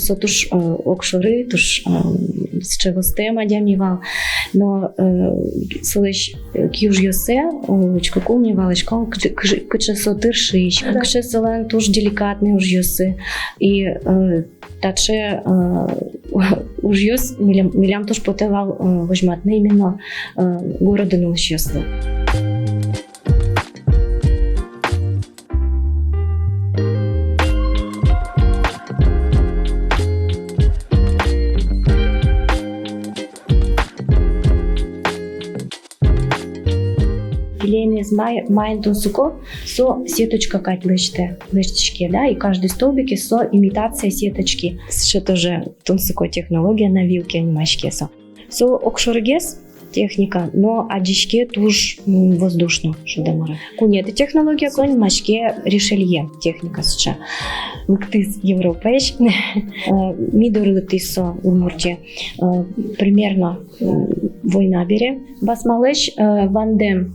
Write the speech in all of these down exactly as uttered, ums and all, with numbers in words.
Со туж, э, огшоры, туж, э, сыӵе востэм адями вал. Но, э, солэсь, э, киужъёссэ, э, учкыку, ми валаськом, кыӵе, кыӵе, кыӵе со тыршись, да, кыӵе солэн туж деликатный ужъёссы. И, э, таӵе, э, ужъёс милям, милям туж потэ вал, э, возьматыны именно, э, городын улӥсьёслы. Пилемез май-, маин тунсыко, со сеточка кадь лэсьтэ, лэсьтӥське, да, и каждый столбике со имитация сеточки. Сыӵе тоже тунсыко технология, на вилке нимаське со. Со огшорыгес техника, но адӟиське туж, м, воздушно, шуом мар-а. Куинетӥ технология, со нимаське ришелье техника сыӵе. Лыктӥз Европаысь. Э, ми доры лыктӥз со Удмуртие. Э, примерно, м, война бере. Басмалэсь, э, вандэм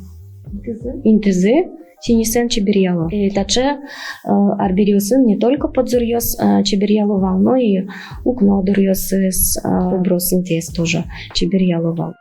интызы. Интызы. Сӥньысэн чеберъяло. И таӵе, э, арбериосын не только подзоръёс, э, чеберъяло вал, но и укно доръёсыз, э, оброс интыез тоже чеберъяло вал.